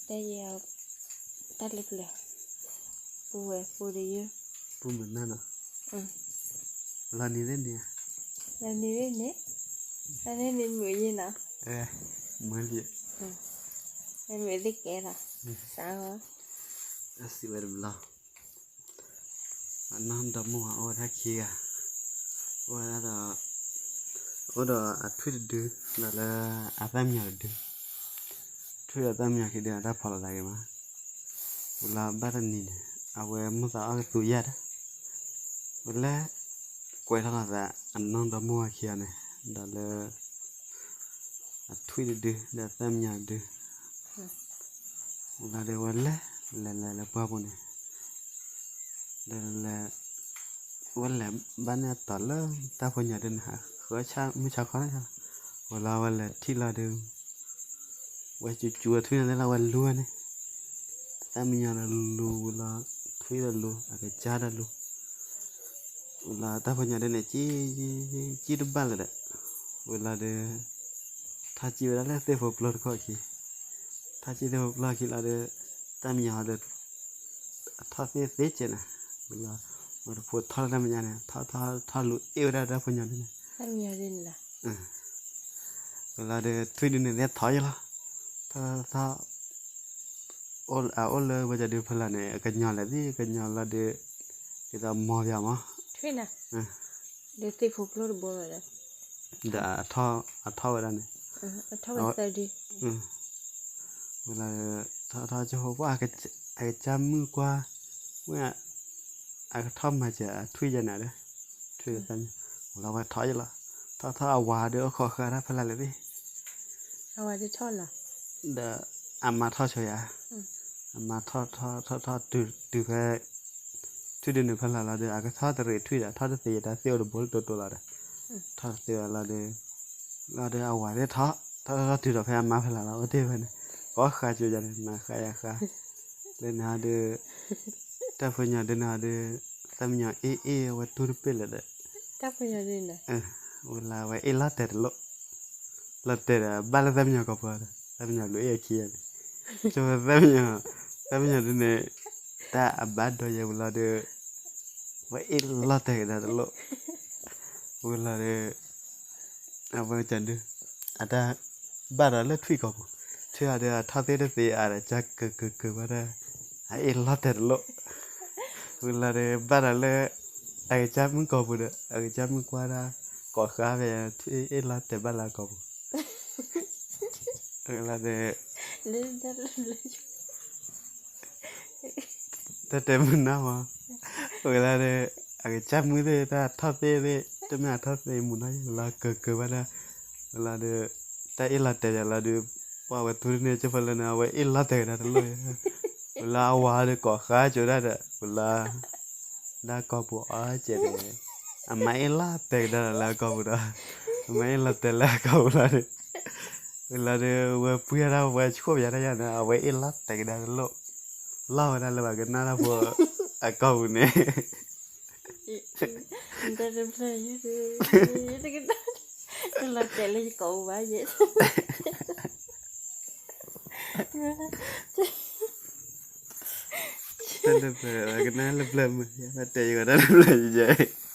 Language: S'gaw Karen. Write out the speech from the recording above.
တဲယဲၢ်, တၢ်လၢပျၢၤ, ပူၤဝဲပူၤဒီးယုၢ်, ပူၤမုၢ်နၢ်နီၤ, လီၤနံၤသ့ၣ်န့ၣ်, လီၤနံၤသ့ၣ်န့ၣ်, လီၤနံၤန့ၣ်မုာ်ယဲၢ်နီၤ, မုာ်လံ, မုာ်သ့ၣ်ကဲလီၤ, စးဂီၤ, အစံးဝဲတဘျီ အနီၢ်ဒီမိၢ်ဝၤအိၣ်ဝဲဒၣ်ခံဂၤ, အိၣ်ဝဲဒၣ်ဒီး, အိၣ်ဒီးအထွံၣ်တဒု, ဒီးလၢအသၣ်မံယီၤတဒု, ထွံၣ်ဒီးသၣ်မံယီၤခံဒု အတၢ်ဖီၣ်လိာ်သးဂ့ၤမး, ဝံၤလီၤဘၣ်တနံၤန့ၣ် အဝဲမိၢ်သးအီၣ်ကသူယၢ်ဒီး, ဝဲလဲၤ, ကွဲးထီၣ်လိာ်သး အနီၢ်ဒီမိၢ်ဝၤခံဂၤန့ၣ်, ဒီးလၢ အထွံၣ်တဒု ဒီးသၣ်မံယီၤတဒု, ဝံၤလီၤဒီးဝဲလဲၤ, လဲၤလဲၤလၢပှၢ်ပူၤန့ၣ်, ဒီးလဲၤ, ဝဲလဲၤဘၣ်န့ၣ်အတီၤလၢတၢ်ဖိညီဒုန့ၣ် ဟးဃၢဆၣ်မုၢ်ဆါခီန့ၣ်, ဝံၤလီၤဝဲလဲၤထံၣ်လီၤဒီး, ဝဲစူၤစူၤအထွံၣ်န့ၣ်လၢဝဲလူၤဝဲန့ၣ်, သၣ်မံယီၤဒီးလူၤဝံၤလီၤ, ထွံၣ်ဒီးလူၤ အကစၢ်ဒီးလူၤ ဝံၤလီၤတၢ်ဖိညီဒုန့ၣ် စံၣ်တဘၣ်လၢၤဒီး, ဝံၤလီၤဒီး, ထီၣ်စံၣ်ဝဲဒၣ်လၢသ့ၣ်ဖိပျိတခီၣ်ခံ, ထီၣ်စံၣ်သ့ၣ်ဖိပျိခံလီၤဒီး, သၣ်မံယီၤဒီး, အထီၣ်သ့ၣ်သ့ကဲးနၤ, ဝံၤလီၤ, ဝဲတဖိထီၣ်လၢတၢ်မဲာ်ညါန့ၣ် ထီၣ်ထီၣ်ထီၣ်လူၤအ့ၣ်ဝဲဒၣ်တၢ်ဖိညီဒုန့ၣ်, ဝံၤလီၤဒီးထွံၣ်ဒုန့ၣ်သ့ၣ်ထီၣ်ယလီၤ, ထီၣ်ထီၣ်ထီၣ် အအိၣ်လၢဝဲကဒုဖဲလၢ်န့ၣ် အကညီၤလဲၣ်သ့ၣ် ကညီၤလီၤဒီး, ဒ်သိးမီၢ်ပၠးမး, ဒီးသ့ၣ်ဖိပျိတဘိလီၤဒီး, ဒီးအထီၣ်ဝဲဒၣ်န့ၣ်, ဝဲလၢ, ထီၣ်ထီၣ်ကၠိဖိပှၢ်, အကစၢ်မုၣ်ကွၢ်, မ့ၢ်, အကထီၣ်မၤစၢၤအထွံၣ်ယဲၢ်နၤဒီး, ထွံၣ်သၣ်မံယီၤ, လီၤဝဲထီၣ်ယလီၤ, ထီၣ်ထီၣ်အဝၤဒီးအိၣ်ခိးဃာ်တၢ်ဖဲလၢ်လဲၣ်သ့ၣ် ဒီးအမါထီၣ်ဆိယၤ, အမါထီၣ်ထီၣ်ထီၣ်ထီၣ်တုၤဖဲ, ထွံၣ်ဒုန့ၣ်ဖဲလၢ်လီၤဒီး အကထီၣ်တရံးထွံၣ်ဒီး ထီၣ်တသ့ယတၢ်သ့ၣ်အိၣ်တဘိလၢတိတိလီၤဒီး, ထီၣ်တသ့ဝဲလီၤဒီး, လီၤဒီးအဝၤသ့ၣ်ထီၣ်, ထီၣ်ထီၣ်ထီၣ်တုၤဒီးဖဲအမါဖဲလၢ်လီၤ အိၣ်တ့ၢ်ဖဲန့ၣ်, ကိးဃာ်ကၠိယၤန့ၣ် မၤဃာ်ယၤဃာ်, လၢန့ၣ်ဒီး, တၢ်ဖိညီဒုန့ၣ်ဒီး, သၣ်မံယီၤအ့ၣ်အ့ၣ်ဝဲတူၢ်တပ့ၢ်လၢၤဒီး, ဝံၤလၢ်ဝဲအ့ၣ်လီၤတဲာ်တလိၣ် လီၤတဲာ်ဒီး ဘၣ်လၢသၣ်မံယီၤကိာ်ပူၤဒီး သၣ်မံယီၤလူၤအ့ၣ်အခံယၤန့ၣ်, ကၠိသၣ်မံယီၤ, သၣ်မံယီၤဒုန့ၣ်, တၢ်အဘၣ်ဒိယဲၢ်ဝံၤလီၤဒီး, ဝဲအ့ၣ်လီၤတဲာ်ကဒါတလိၣ်, ဝံၤလီၤဒီး, အဝဲကဒု, အတၢ်, ဘၣ်ဒီးလၢထွံၣ်ကိာ်ပူၤ, ထွံၣ်အီၤဒီးအထီၣ်သ့ၣ်တသ့အါဒီး ကၢ်ကၢၤကၢၤကၢၤဘၣ်ဒီး, အအ့ၣ်လီၤတဲာ်တလိၣ် ဝံၤလီၤဒီး ဘၣ်ဒီးလၢ အကစၢ်မုၣ်ကိာ်ပူၤဒီး အကစၢ်မုၣ်ကွၢ်ဒၣ် ကိးဃာ်ဖဲ ထွံၣ်အ့ၣ်လီၤတဲာ်ဘၣ်လၢအကိာ်ပူၤ, ဝံၤလီၤဒီး တၢ်တဲမုာ်နီၢ်မး, ဝံၤလီၤဒီး အကစၢ်မုၣ်သ့ၣ် တၢ်ထီၣ်သ့ၣ်သ့ၣ် တမ့ၢ်အထီၣ်သ့ၣ်မုာ်နီၢ်ယဲၢ်လီၤ ကၢၤကၢၤဘၣ်ဒီး, ဝံၤလီၤဒီး တၢ်အ့ၣ်လီၤတဲာ်ယၤလီၤဒီး ပှၢ်ဝဲသူတန့ၢ်ကၠိဖိလၢန့ၣ် အဝဲအ့ၣ်လီၤတဲာ်ကဒါတလိၣ်, ဝံၤလီၤအဝၤဒီးကိးဃာ်ကၠိဒၣ်ဒီး ဝံၤလီၤ ဒၣ်ကိာ်ပူၤအီၤကဲးဒီး, အမါအ့ၣ်လီၤတဲာ်ကဒါလၢအကိာ်ပူၤဒီး, အမါအ့ၣ်လီၤတဲာ်လၢအကိာ်ပူၤလီၤဒီး, ဝံၤလီၤဒီး ဝဲပှ့ၤဒၣ်ဝဲဆှိၣ်ပယါတၢ်ယါန့ၣ် အဝဲအ့ၣ်လီၤတဲာ်ကဒါတလိၣ်, လီၢ်ဝဲဒၣ်လၢပှၤကနၣ်တၢ်ဖိအကိာ်ပူၤန့ၣ် တၢ်တဖျၢၣ်ယုၢ်, တလီၤတဲာ်လၢယကိာ်ပူၤဘၣ်ယဲၢ်, တၢ်တဖျၢၣ် ကနၣ်လၢပျၢၤမုာ် ယတဲယဂီၢ်တၢ်တဖျၢၣ်ယဲၢ်